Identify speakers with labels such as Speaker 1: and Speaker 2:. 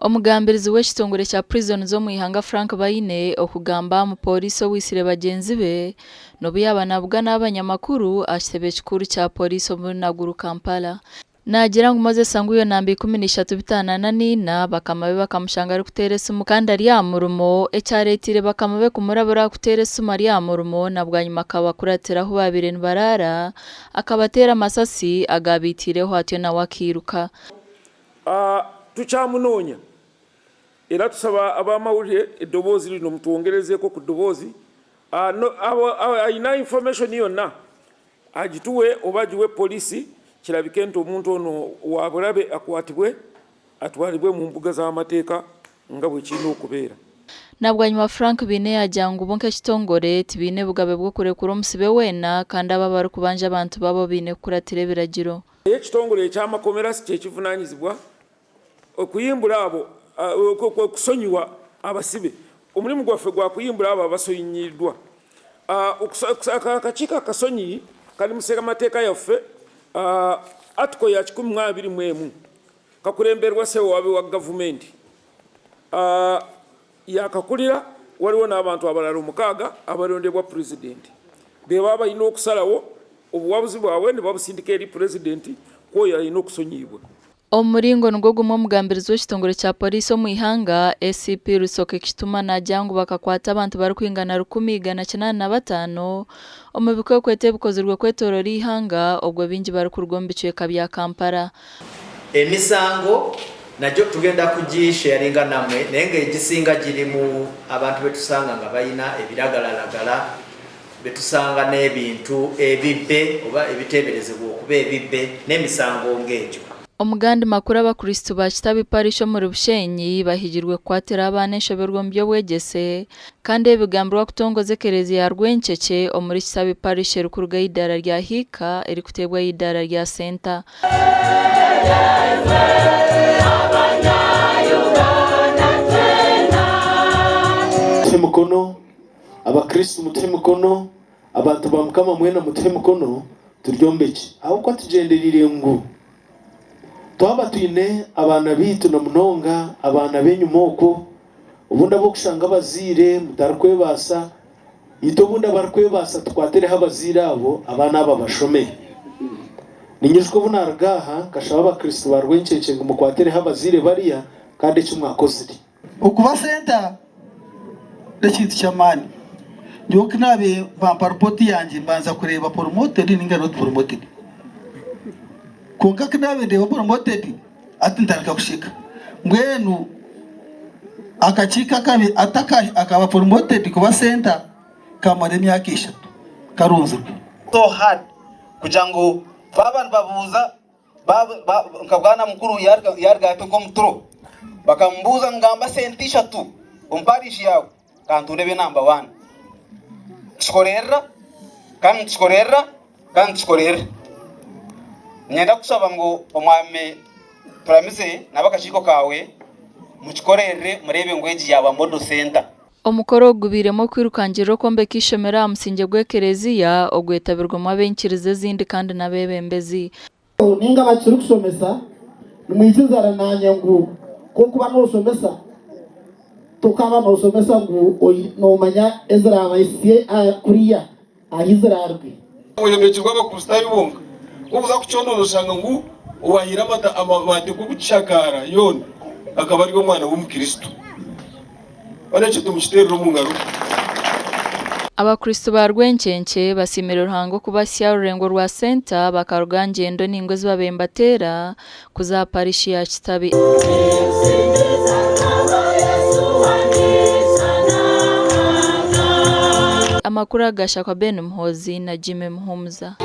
Speaker 1: Omugambirizi w'ekitongore kya Prisons omu ihanga Frank Baine okugamba aha mupooriisi owaitsire bagyenzi be n'obu yaaba nabugana abanyamakuru aha kitebe kikuru kya pooriisi omuri Naguru, Kampala. Naagira ngu Moses Anguyo namba 13 544 bakama be bakamushanga arikuteera esimu kandi ari aha murimo ekyareeteire bakama be kumurabura aha kuteera esimu ari aha murimo na bwanyima akabakuratira ahu baabaire nibaraara akabateera amasasi agaabaitiireho atyo nawe akairuka.
Speaker 2: Tukyamunoonya era tusaba abamawulire eddoboozi lino mutwongerezeeko ku ddoboozi. Alina information yonna agituwe oba agiwe poliisi kirabike nti omuntu ono wabulabe akwatibwe atwalibwe mu mbuga z'amateeka nga bwekirina okubeera.
Speaker 1: Na bwanyima Frank Baine yaagira ngu bo nk'ekitongore tibaine bugabe bw'okurekura omusibe weena kandi abo abarikubanja abantu baabo baine kukuratira ebiragiro.
Speaker 2: Ekitongore eky'amakomera si kyekivunanyizibwa okuyimbura abo, okusonyiwa abasibe. Omulimu gwaffe gwa kuyimbura abo abasonyiyiddwa. Akakiiko akasonyiyi kali mu ssemateeka yaffe Article ya 121 kakulemberwa Ssewaabi wa gavumenti yakakulira waliwo n'abantu abalala omukaaga abalondebwa Pulezidenti bebo abalina okusalawo obuwabuzi bwabwe nibabusindika eri Pulezidenti kwoyo alina okusonyiyibwa.
Speaker 1: Omu muringo nigwo gumwe omugambirizi w'ekitongore kya Pooriisi omu ihanga, ACP Rusoke Kituma naagira ngu bakakwata abantu barikwingana 1,805 omu bikwekweto ebikozirwe kwetoorora eihanga obwo baingi barikuruga omu bicweka bya Kampala.
Speaker 3: Emisango nagyo tugenda kugisharinga namwe naye nga egisinga giri mu abantu betusanga nga balina ebiragalalagala, betusanga n'ebintu ebibbe oba ebiteeberezebwa okuba ebibbe n'emisango ng'egyo.
Speaker 1: Omu gandi makuru abakristo ba Kitabi Parish omuri Bushenyi bahigirwe kukwatira abaana enshoberwa omu by'obwegyese kandi ebi bigambirwe akutongoza ekereziya ya Rwenkyekye omuri Kitabi Parish erikuruga aha idaara rya Hiika erikuteebwa aha idaara rya Senta.
Speaker 4: Mutuhe emikono, Abakristo mutuhe emikono, abantu ba Mukama mwena mutuhe emikono turyombekye. Ahabw'okuba tugyendereire ngu twaba twine abaana baitu na munonga abaana b'enyima okwo, obundi ab'okushanga abazaire mutarikwebaasa, Itwe obundi abarikwebaasa tukwatireho abazaire abo abaana aba bashome. Ninyijuka obu naaruga aha nkashaba Abakristo ba Rwenkyekye ngu mukwatireho abazaire bariya kandi eki mwakozire.
Speaker 5: Okuba senta n'ekintu ky'amaani. Nyowe ku naabaire bampa ripooti yangye mbanza kureeba promoted ninga not promoted. Kwonka ku naabaire ndeeba promoted hati ntandika kusheka. Mbwenu akakiiko akabi akaba promoted kuba senta kamara emyaka eshatu karunzirwe.
Speaker 6: So hard kugira ngu baaba nibabuuza nka bwana mukuru yaruga hati nk'omuturo bakamubuuza ngu gamba sente ishatu omu parish yaawe kantunde ebe namba wani. Tukikorerera kandi nitukikorerera kandi nitukikorerera. Niinyenda kukushaba ngu omwami Turamize n'abakakiiko kaawe mukikorerere mureebe ngu egi yaaba model centre.
Speaker 1: Omukoro ogu gubairemu okwirukangirira okwombeka eishomero aha musingye gw'ekereziya ogwetabirwemu ab'enyikiriza ezindi kandi n'abeebembezi.
Speaker 5: Ninga abakirikushomesa nimwikirizana nanye ngu ku orikuba noshomesa tokaba noshomesa ngu nomanya ezirabahisye kuriya ahi ziraruge.
Speaker 7: Oyombekirwe Abakristaayo bonka. Ku orikuza kucondooza oshanga ngu owahaire amabaati g'okukishakaara yoona akaba ari omwana w'Omukristo. Bana ekyo tumukiteerere omu ngaro.
Speaker 1: Abakristo ba Rwenkyenkye basiimire Ruhanga okubasya orurengo rwa Senta bakaruga aha ngyendo nainga ezi babaire nibateera kuza aha parishi ya Kitabi. Amakuru aga gashakwa Ben Muhoozi na Jimmy Muhumuza.